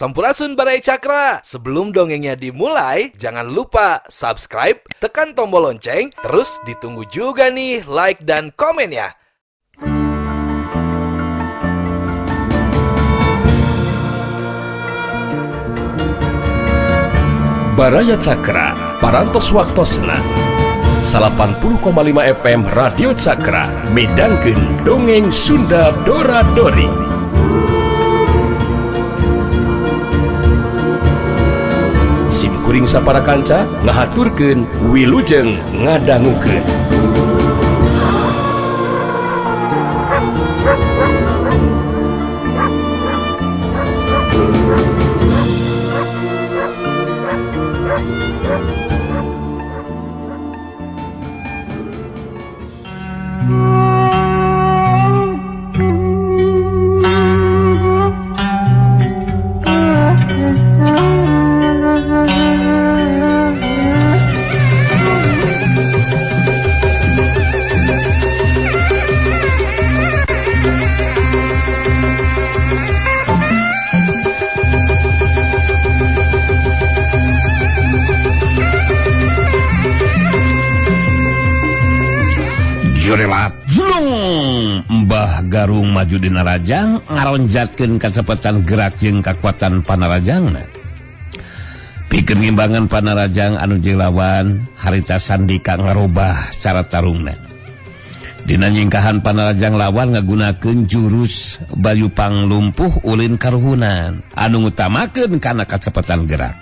Sampurasun Baraya Cakra. Sebelum dongengnya dimulai, jangan lupa subscribe, tekan tombol lonceng, terus ditunggu juga nih like dan komennya. Baraya Cakra, Parantos Waktosna 80,5 FM Radio Cakra midangkeun dongeng Sunda Dora Dori. Sim kuring sapara kanca ngahaturkeun wilujeng ngadangukeun. Jurelat julung Mbah Garung maju dina rajang ngaronjatkeun kacepetan gerak jeung kakuatan panarajangna. Pikeun ngimbangan panarajang anu jilawan harita Sandika ngarobah cara tarungna. Dina nyingkahan panarajang lawan ngagunakeun jurus Bayu Panglumpuh ulin karuhunan anu ngutamakeun kana kacepetan gerak.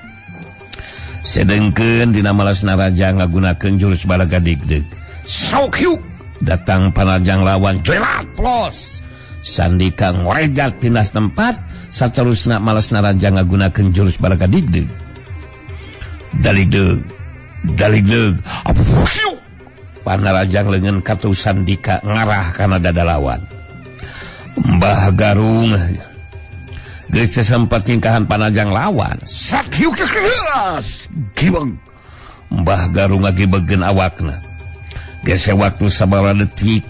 Sedengkeun dina malasna rajang ngagunakeun jurus Balaga Digdeg. Sok hiuk datang panarajang lawan jelat plos Sandika ngorejat pindah tempat saterusna malasna rajang ngagunakeun jurus Balaga Digdeg. Daligdeg daligdeg apuh panarajang leungeun katuh Sandika ngarah kana dada lawan. Mbah Garung geus teu sempat nyingkahan panarajang lawan sakieu keus gibeg. Mbah Garung ngagibegeun awakna. Gese waktu sabaraha detik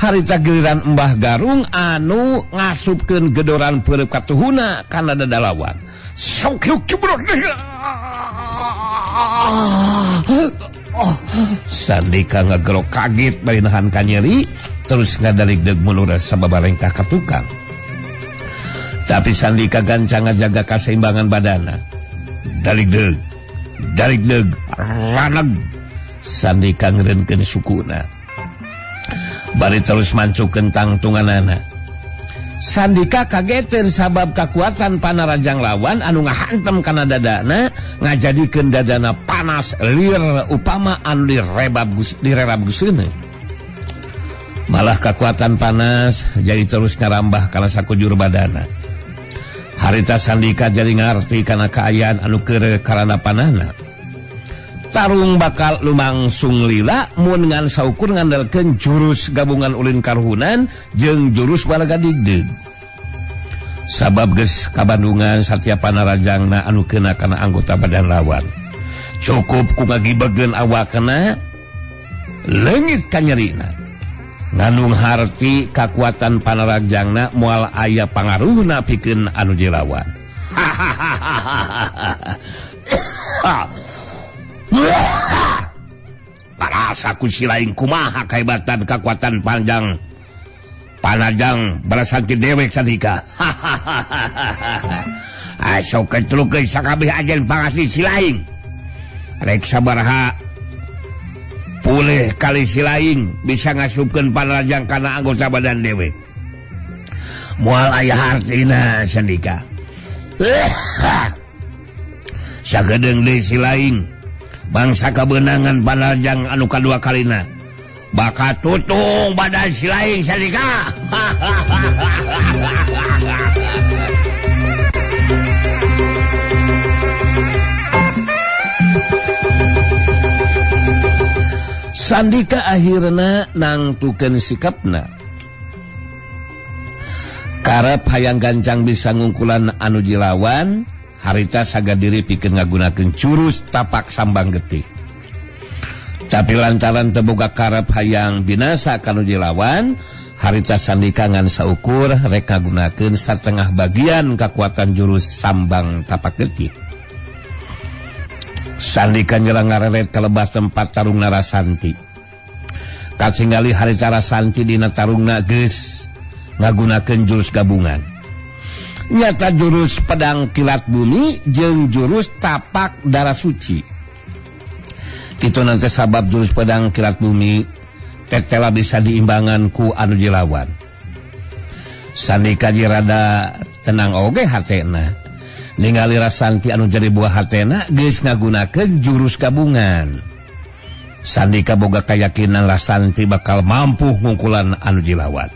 harita giliran Mbah Garung anu ngasupkeun gedoran peureub katuhuna kana dada lawan. Sok yuk jebrok. Sandika ngagerok kaget bari nahan kanyeri terus ngadaligdeug mundur sababarengkah ka tukang. Tapi Sandika gancang ngajaga kaseimbangan badana. Daligdeug daligdeug raneg. Sandika ngeureunkeun sukuna bari terus mancukeun tangtunganana. Sandika kageteun sabab kakuatan panarajang lawan anu ngahantem kana dadana ngajadikeun dadana panas lir upama anu direrab guseuna. Malah kakuatan panas jadi terus ngarambah kana sakujur badana. Harita Sandika jadi ngarti kana kaayaan anu keur karana panahna. Tarung bakal lumangsung lila mun ngan saukur ngandalkeun jurus gabungan ulin karuhunan jeung jurus Balaga Digdeg. Sabab geus kabandungan satiap panarajangna anu keuna kana anggota badan lawan. Cukup ku ngagibegeun awakna leungit kanyerina. Ngandung harti kakuatan panarajangna moal aya pangaruhna pikeun anu dilawan. Parasa ku si lain kumaha kahebatan kakuatan panjang panajang balasan ti dewek Sandika. Asok ketlukeun sakabeh ajen pangasli si lain. Rek sabaraha pulih kali si lain bisa ngasupkeun panajang kana anggota badan dewek. Moal aya hartina Sandika. Sagedeung deui si lain bangsa kebenangan panarajang anu kadua kalina bakal tutung badan si lain Sandika. Sandika akhirna nangtukeun sikapna karep hayang gancang bisa ngungkulan anu jilawan. Harita saga diri pikeun ngagunakeun jurus tapak sambang getih. Tapi lantaran teu boga karep hayang binasa kanu dilawan, Harita Sandika ngan saukur rek ngagunakeun satengah bagian kakuatan jurus sambang tapak getih. Sandika nyelang ngareret ka lebas tempat tarungna Rasanti. Katingali harita Rasanti dina tarungna geus ngagunakeun jurus gabungan. Nyata jurus pedang kilat bumi jeung jurus tapak darah suci. Kitu nanti sabab jurus pedang kilat bumi tetela bisa diimbangan ku anu dilawan. Sandika rada tenang oge hatena. Ningali Rasanti anu jadi buah hatena geus ngagunakeun jurus gabungan. Sandika boga kayakinan Rasanti bakal mampu ngungkulan anu dilawan.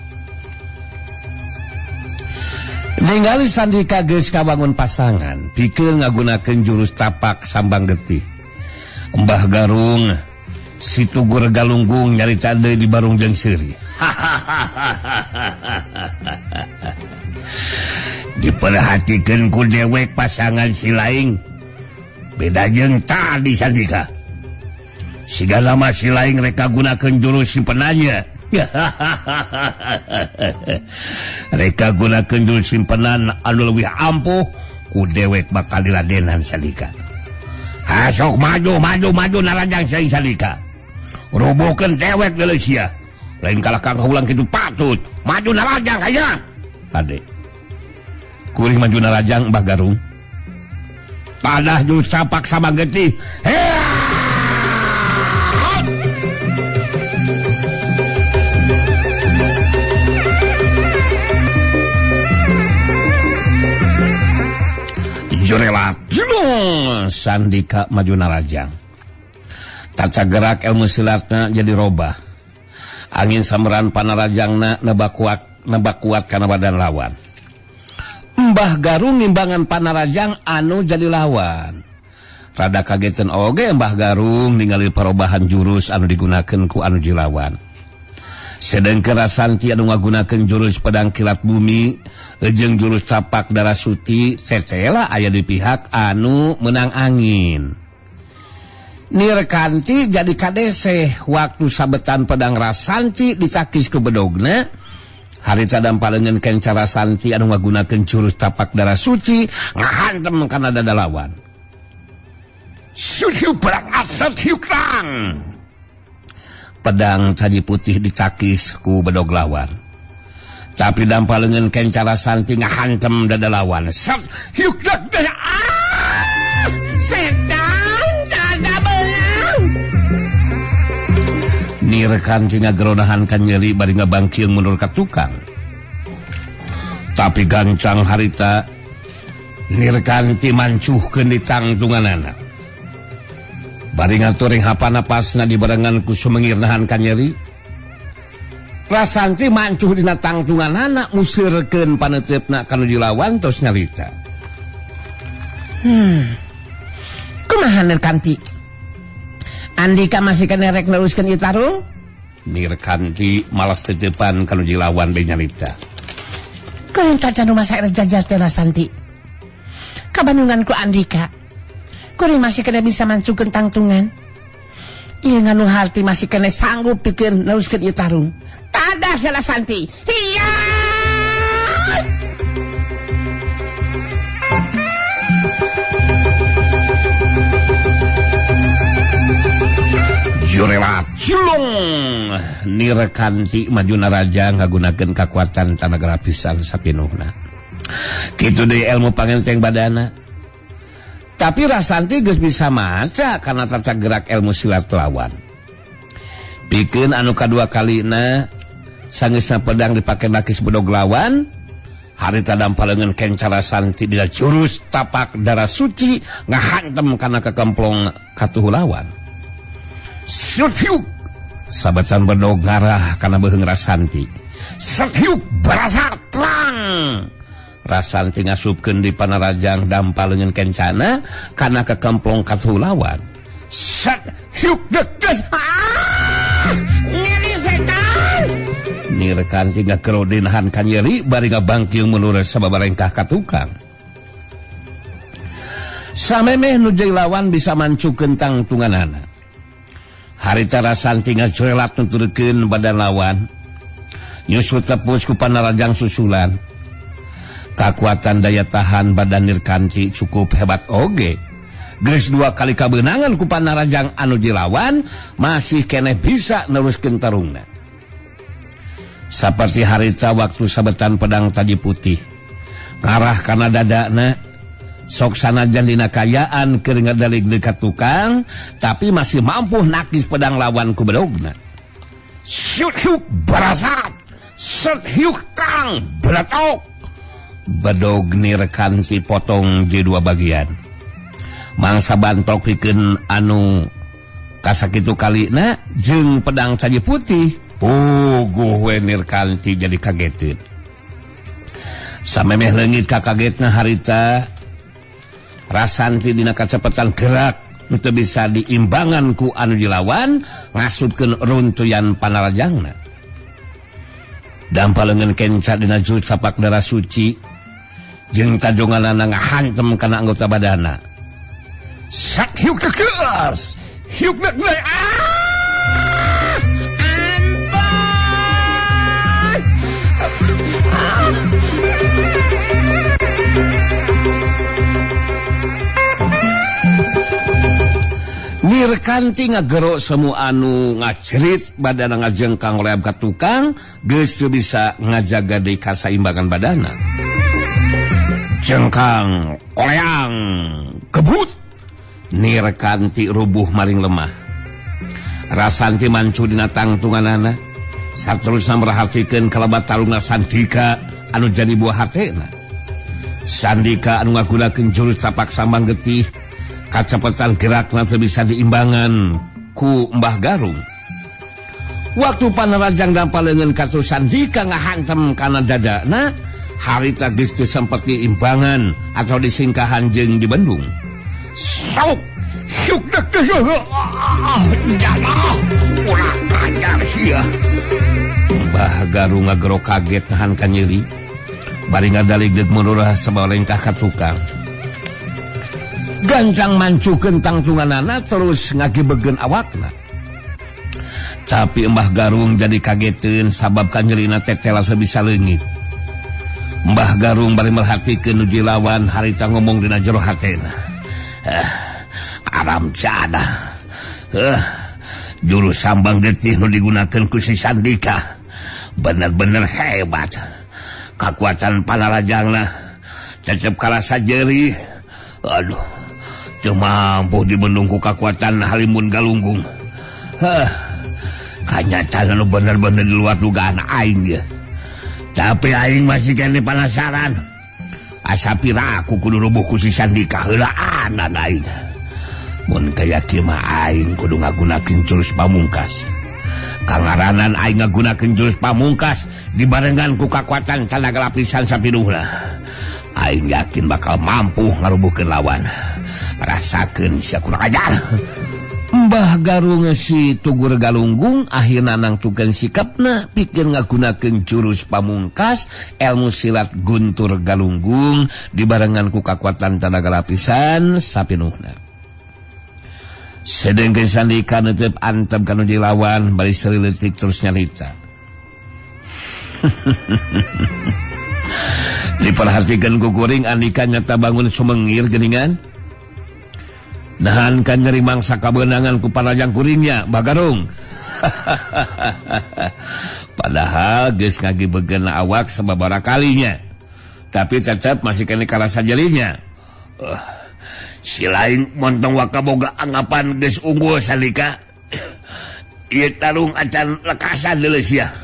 Ningali Sandika geus kabangun pasangan, pikeun ngagunakeun jurus tapak sambang getih. Mbah Garung si Tugur Galunggung nyarita deui di barung jeung seuri. Diperhatikeun ku dewek pasangan si laing beda jeung tadi Sandika. Sigana mah si laing rek ngagunakeun jurus simpenannya. Reka gunakeun jurus simpenan anu leuwih ampuh ku dewek bakal diladenan Sandika. Hasok maju maju maju narajang saing Sandika. Robohkeun dewek deuleu sia. Lain kalah kang ulang kitu patut. Maju narajang aya. Ade. Kuring maju narajang Mbah Garung. Tadah jurus tapak sama getih. Jurelat julung Sandika maju narajang. Tata gerak ilmu silatna jadi robah. Angin samperan panarajangna nebak kuat kana badan lawan. Mbah Garung nimbangan panarajang anu jadi lawan. Rada kagetan oge Mbah Garung ningali perubahan jurus anu digunakeun ku anu dilawan. Sedengkeun Rasanti anu ngagunakeun jurus pedang kilat bumi jeung jurus tapak darah suci cecela aya di pihak anu menang angin. Nirkanti jadi kadeseh waktu sabetan pedang Rasanti dicakis ku bedogna. Harita dampalengeun kenca Rasanti anu ngagunakeun jurus tapak darah suci ngahantem kana dada lawan. Susu perang asal hiukrang. Pedang caji putih dicakis ku bedog lawan. Tapi dampalengeun kenca Rasanti ngahantem dada lawan. Set hiuk dak dak ah setan dada belang. Nirkanti ngageronahan kan nyeri bari ngabangkiung mundur ka tukang. Tapi gancang harita Nirkanti mancuhkeun di tangtunganana. Bari ngaturing hapana pasna dibarengan ku sumengir nahan ka nyeri. Rasanti mancuh dina tangtunganana musirkeun paneuteup-na kana dilawan tos nyarita. Kumaha Nirkanti? Andika masih kena rek neruskeun ieu tarung? Nirkanti malas tetepan kana dilawan bae nyarita. Kuring tacan rumah sae jajah teh Rasanti. Kabandungan ku Andika. Kuring masih kena bisa mancukeun tangtungan. Ieu nganu harti masih kena sanggup pikeun neruskeun ieu tarung. Tadah salah Santi. Hiya! Jurelat julung Nirkanti maju naraja ngagunakeun kakuatan tanaga lapisan sapinuhna. Kitu deui ilmu pangenteng badana. Tapi Rasanti geus bisa maca karena tata gerak ilmu silat lawan. Pikeun anu kadua kalina sangeusna pedang dipake nakis bedog lawan, harita dampalengeun kenca Rasanti dina jurus tapak darah suci ngahantem kana kekemplong katuhu lawan. Sutiuk sabetan bedog ngarah kana beuheung Rasanti. Setiuk barasar terang. Rasanti ngasupkeun di panarajang dampalengeun kencana kana kekemplong katuhu lawan. Set hiuk deges. Ah! Nyeri setan. Nirkanti ngakerodin nahan ka nyeri bari ngabangkiung mundur sababarengkah ka tukang. Samemeh nu jeung lawan bisa mancukeun tangtunganana. Harita Rasanti ngacurelat nuturkeun badan lawan. Nyusul tepus ku Panarajang susulan. Kakuatan daya tahan badan Nirkanti cukup hebat oge. Geus dua kali kabeunangan ku Panarajang anu dilawan masih keneh bisa neruskeun tarungna. Saperti harita waktu sabetan pedang taji putih ngarah kana dadana, sok sanajan dina kayaan keur ngadalig dekat tukang, tapi masih mampu nakis pedang lawan ku bedogna. Syuk syuk barasat, set hiuk tang beratok. Bedog Nirkanti potong di dua bagian. Mangsa bantok pikeun anu kasakitu kalina jeung pedang taji putih. Puguh we Nirkanti jadi kagetin. Samemeh leungit kakagetna harita, Rasanti dina kacepetan gerak nu teu bisa diimbangan ku anu dilawan ngasupkeun runtuyan panarajangna. Dampa leungeun kenca dina jurus tapak darah suci jeung tajonganana ngahantem kana anggota badana. Sak hiuk dekeus, hiuk deuk ah! Nirkanti ngagero semua anu ngacerit badana ngajengkang oleh ka tukang geus teu bisa ngajaga deui kasaimbangan badana. Jengkang koleang kebut Nirkanti rubuh maring lemah. Rasanti mancu dina tangtunganana saterusna merhatikeun kalebat tarungna Sandika anu jadi buah hatena. Sandika anu ngagunakeun jurus tapak sambang getih, kacepetan gerakna teu bisa diimbangan ku Mbah Garung. Waktu Panarajang dampa leungeun ka Sandika ngahantem kana dadana, harita geus teu sempet diimbangan atau disingkahan jeung dibendung. Sok syuk dek jalah urang ajar sia. Mbah Garung ngagero kaget nahan kanyeri. Bari ngadalig deuk mururah sabab lengkah ka tukang. Gancang mancukeun tangtunganana terus ngagibegkeun awakna. Tapi Mbah Garung jadi kageteun sabab kanyerina teh tela bisa leungit. Mbah Garung bari merhatikeun nu dilawan harita ngomong dina jero hatena. Aram cada. Jurus sambang getih nu digunakeun ku si Sandika bener-bener hebat. Kakuatan Panarajangna cecep karasa jeri. Aduh, teu mampu dibendung ku kakuatan Halimun Galunggung. Kanyataan anu bener-bener di luar dugaan aing ya. Tapi aing masih kene penasaran. Asa pira aku kudu rubuh ku si Sandika heulaanan aing. Mun kaya kieu mah aing kudu ngagunakeun jurus pamungkas. Kangaranan aing ngagunakeun jurus pamungkas dibarengan ku kakuatan tanaga lapisan sapinuhna. Aing yakin bakal mampu ngarubuhkeun lawan. Rasakeun sia kurang ajar. Mbah Garung si Tugur Galunggung akhirna nangtukeun sikapna pikir ngagunakeun jurus pamungkas ilmu silat Guntur Galunggung dibarengan ku kakuatan tanaga lapisan sapinuhna. Sedengkeun Sandika neuteup antem kanu dilawan bari seuri leutik terus nyarita. Diperhatikeun ku kuring Andika nyata bangun sumengir geuningan. Nahan kan nyeri mangsa kabeunangan ku Panarajang kuringnya Mbah Garung. Padahal geus ngagibegeun awak sababaraha kalinya. Tapi tetep masih kene karasa jelinya. Si lain montong wakaboga anggapan geus unggul Sandika. Ieu tarung acan lekasan deuleu sia.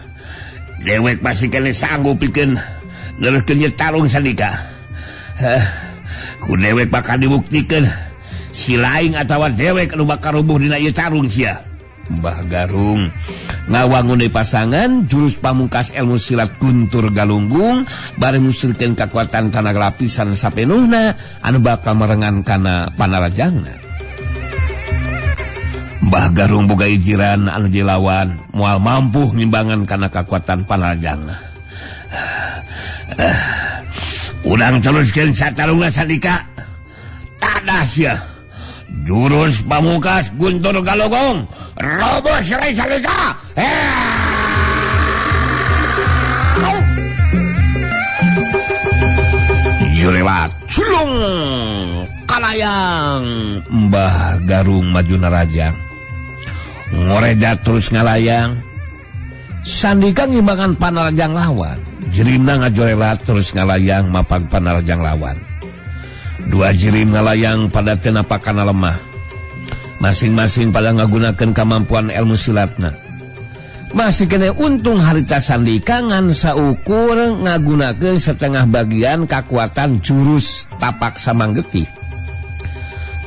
Dewek masih kene sanggup pikeun neruskeun ieu tarung Sandika. Ku dewek bakal dibuktikeun si lain atawa dewek anu bakal rubuh dina ieu tarung sia. Mbah Garung ngawangun deui pasangan jurus pamungkas ilmu silat Guntur Galunggung bari ngusirkeun kakuatan tanaga lapisan sapenuhna anu bakal merengan kana Panarajangna. Mbah Garung boga ijiran anu dilawan moal mampu ngimbangan kana kakuatan Panarajangna. Urang teruskeun satarungna Sandika. Tadah sia. Jurus pamungkas Guntur Galunggung roboh serai Sandika. Jurelat culung kalayang Mbah Garung maju narajang ngoreja terus ngalayang. Sandika ngimbangan panarajang lawan. Jirimna ngajorelat terus ngalayang mapan panarajang lawan. Dua jirim ngalayang pada teu napakana lemah. Masing-masing pada ngagunakeun kamampuan ilmu silatna. Masih kene untung harita Sandika ngan saukur ngagunakeun setengah bagian kakuatan jurus tapak samanggetih.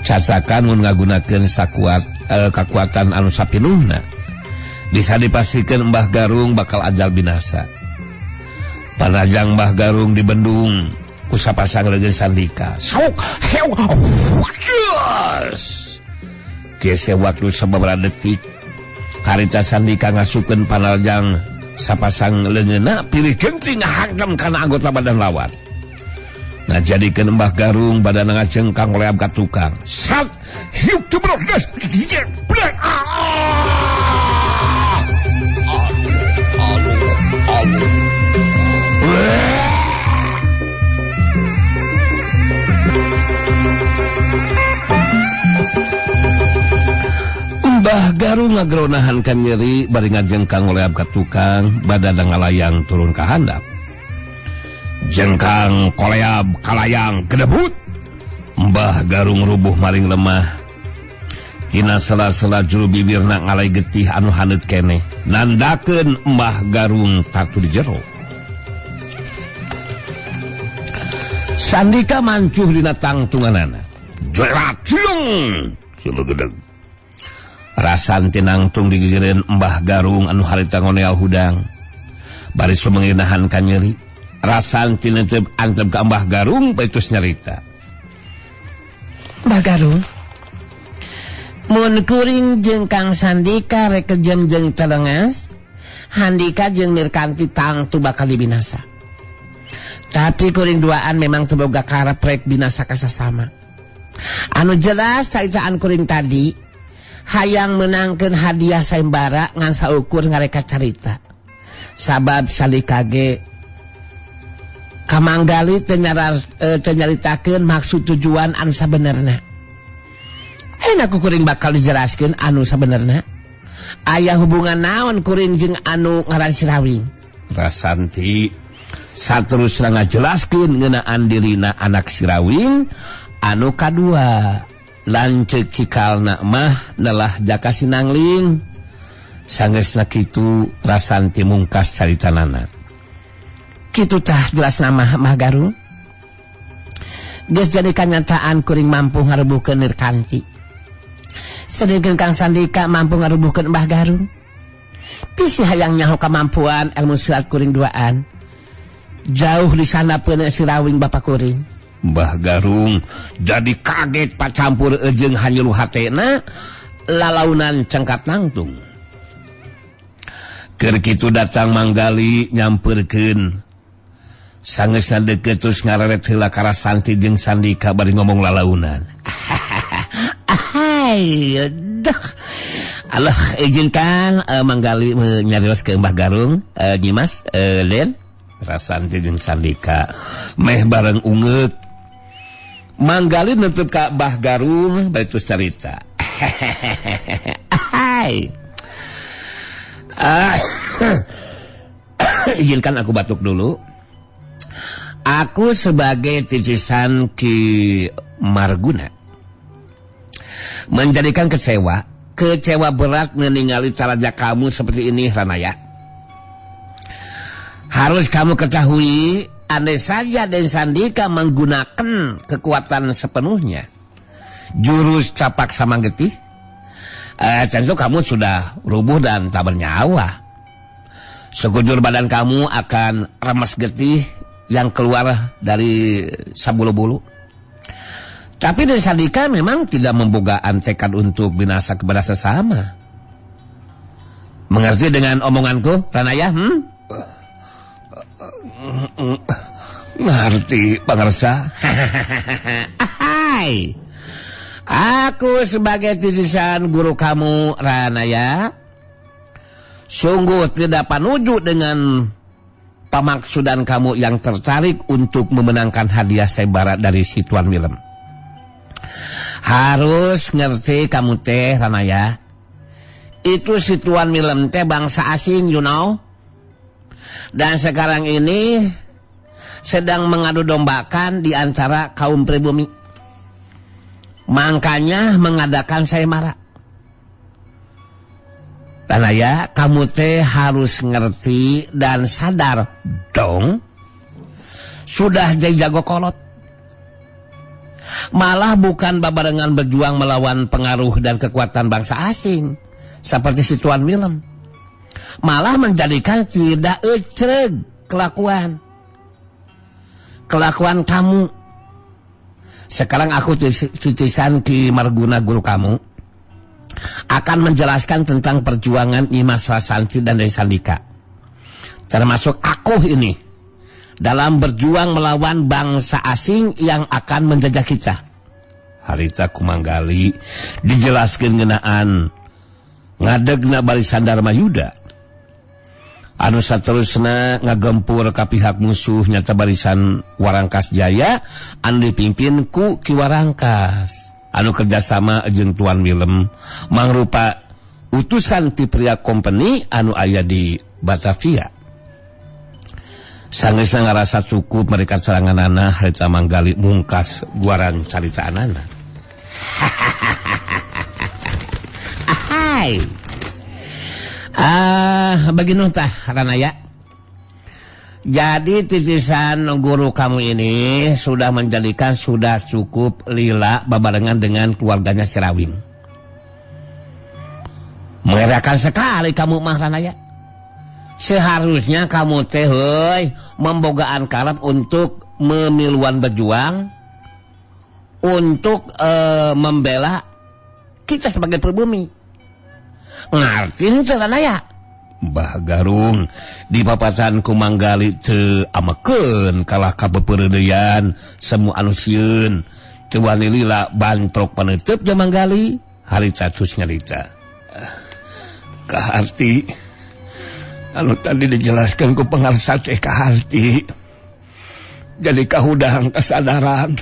Cacakan mun ngagunakeun sakuat kakuatan anu sapinuhna. Bisa dipastikan Mbah Garung bakal ajal binasa. Panajang Mbah Garung dibendung ku sapasang leungeun Sandika. Sok hew. Yes. Kese waktu sababaraha detik harita Sandika ngasupkeun panarjang sapasang leungeunna pilih genting ngahangkem kana anggota badan lawan. Ngajadikeun Mbah Garung badan ngacengkang leab ka tukang. Sat hiup jebrok geus. Mbah Garung ngageronahan kan nyeri bari ngajengkang oleab ka tukang badan ngalayang turun ka handap. Jengkang koleab kalayang kedebut. Mbah Garung rubuh maring lemah. Tina sela-sela juru bibirna ngalai getih anu haneut keneh. Nandakeun Mbah Garung tatu di jero. Sandika mancuh dina tangtunganana. Jerat ciung cileugeudeg. Rasan tinangtung digigireun Mbah Garung anu harita ngoneal hudang. Bari sumengir nahan ka nyeri. Rasan tinentep antep ka Mbah Garung baitus nyarita. Mbah Garung, mun kuring jeung Kang Sandika rek kejem jeung telengas, Handika jeung Nirkanti tangtu bakal dibinasa. Tapi kuring duaan memang teu boga karep rek binasa ka sasama. Anu jelas caritaan kuring tadi hayang menangkeun hadiah sayembara ngan saukur ngareka carita. Sabab Sandika ge kamanggali teu nyaritakeun maksud tujuan anu sabenerna. Enak kuring bakal dijelaskeun anu sabenerna. Aya hubungan naon kuring jeung anu ngaran Sirawing? Rasanti saterusna ngajelaskeun ngeunaan dirina anak Sirawing anu kadua. Lanceuk cikalna mah nelah jaka sinangling. Sangeusna kitu Rasanti mungkas caritanana. Kitu tah jelas nama Mbah Garung. Geus jadi kanyataan kuring mampu ngarubuhkeun Nirkanti. Sedengkeun Kang Sandika mampu ngarubuhkeun Mbah Garung. Bisi hayang nyaho kamampuan ilmu silat kuring duaan. Jauh di sana peun Sirawing bapak kuring. Mbah Garung jadi kaget pacampur jeung hanyuru hatena lalaunan cengkat nangtung. Keur kitu datang Manggali nyampeurkeun. Sangeusna deukeut terus ngareret heula ka Rasanti jeung Sandika bari ngomong lalaunan. Ahai, dah. Allah izinkan Manggali nyarios ke Mbah Garung, Nyimas, Den. Rasanti jeung Sandika meh bareng ungeuk. Manggali nutup ka Mbah Garung bari carita. Ahai. Izinkan aku batuk dulu. Aku sebagai titisan Ki Marguna menjadikan kecewa berat meninggali cara kamu seperti ini, Ranaya. Harus kamu ketahui, andai saja Den Sandika menggunakan kekuatan sepenuhnya, jurus capak samanggetih, tentu kamu sudah rubuh dan tak bernyawa. Sekujur badan kamu akan remas getih yang keluar dari sabulu-bulu. Tapi Den Sandika memang tidak membogaan tekad untuk binasa kepada sesama. Mengerti dengan omonganku, Ranaya? Ngerti, Pangersa. Hai. Aku sebagai titisan guru kamu, Ranaya, sungguh tidak panuju dengan Pemaksudan kamu yang tertarik untuk memenangkan hadiah sayembara dari si Tuan Willem. Harus ngerti kamu teh Ranaya. Itu si Tuan Willem teh bangsa asing, you know. Dan sekarang ini sedang mengadu dombakan di antara kaum pribumi. Makanya mengadakan sayembara. Ranaya, kamu teh harus ngerti dan sadar dong. Sudah jadi jago kolot. Malah bukan babarengan berjuang melawan pengaruh dan kekuatan bangsa asing seperti si Tuan Willem. Malah menjadikan tidak ecreg kelakuan. Kelakuan kamu. Sekarang aku titisan Ki Marguna guru kamu akan menjelaskan tentang perjuangan Nyimas Rasanti dan Desi Sandika. Termasuk aku ini dalam berjuang melawan bangsa asing yang akan menjajah kita. Harita kumanggali dijelaskan ngenaan ngadegna barisan Dharma Yuda. Anu saterusna ngagempur ka pihak musuh nyata barisan Warangkas Jaya anu dipimpin ku Ki Warangkas. Anu kerjasama jeung Tuan Willem mangrupa utusan ti pria company anu aya di Batavia. Sanggeusna ngarasa cukup mereka seranganana harita manggali mungkas guaran caritaanana. Ahai. Begini tah Ranaya. Jadi titisan guru kamu ini sudah menjadikan sudah cukup lila babarengan dengan keluarganya Sirawing. Mengerikan sekali kamu mah Ranaya. Seharusnya kamu teh heuy membogaan karep untuk memiluan berjuang untuk membela kita sebagai pribumi. Ngerti henteu Ranaya? Mbah Garung di papasan kumanggali teu amekeun kalah kabepeureudeyan semu anu sieun teu wani lila bantrok paneuteub jeung Manggali harita tus nyarita. Kaharti anu tadi dijelaskan ku pangarsa teh kaharti jadi kahudang kesadaran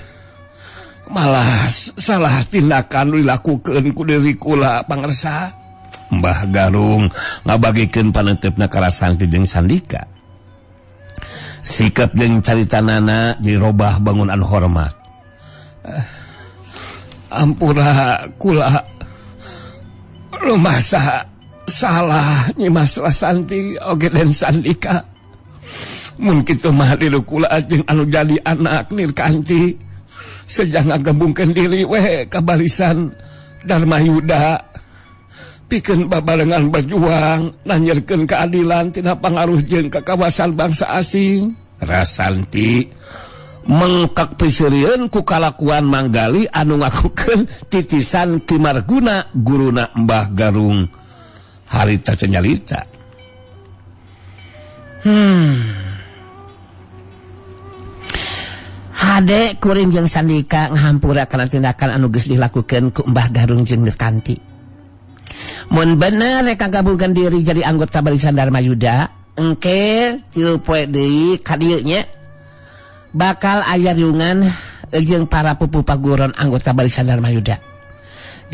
malah salah tindakan dilakukeun ku diri kula pangarsa. Mbah Garung ngabagikeun paneuteup ka Rasanti jeung Sandika. Sikap jeung caritanana dirobah bangun anu hormat. Ampura kula rumasa salah Nyimas Rasanti oge den Sandika. Mun kitu mah diri kula jeung anu jadi anak Nirkanti sejak ngagabungkeun diri we ka barisan Dharma Yuda. Pikeun babarengan berjuang nanyerkeun keadilan tina pangaruh jeung ka kawasan bangsa asing. Rasanti mengkak piseurieun ku kalakuan Manggali anu ngakukeun titisan Ki Marguna guruna Mbah Garung harita nyalita. Hade kuring jeung Sandika ngahampura kana tindakan anu geus dilakukeun ku Mbah Garung jeung Nirkanti. Mun bener rek gabungkeun diri jadi anggota barisan Dharma Yuda, engke 3 poe deui ka dieu nya bakal aya riungan jeung para pupu paguron anggota barisan Dharma Yuda.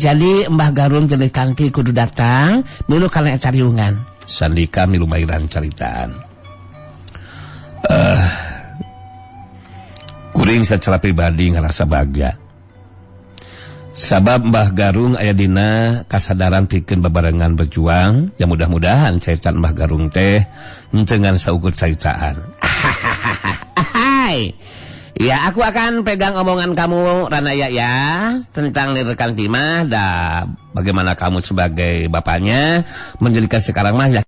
Jadi Mbah Garung jeung Nirkanti kudu datang milu kana eta riungan. Sandika milu mairan caritaan. Kuring secara pribadi ngarasa bahagia. Sabab Mbah Garung aya dina kasadaran pikeun babarengan berjuang, ya mudah-mudahan caritaan Mbah Garung teh dengan saukur caritaan. Hai. Ya, aku akan pegang omongan kamu Ranaya ya tentang Nirkanti mah, dah bagaimana kamu sebagai bapaknya menjadikan sekarang mah ya.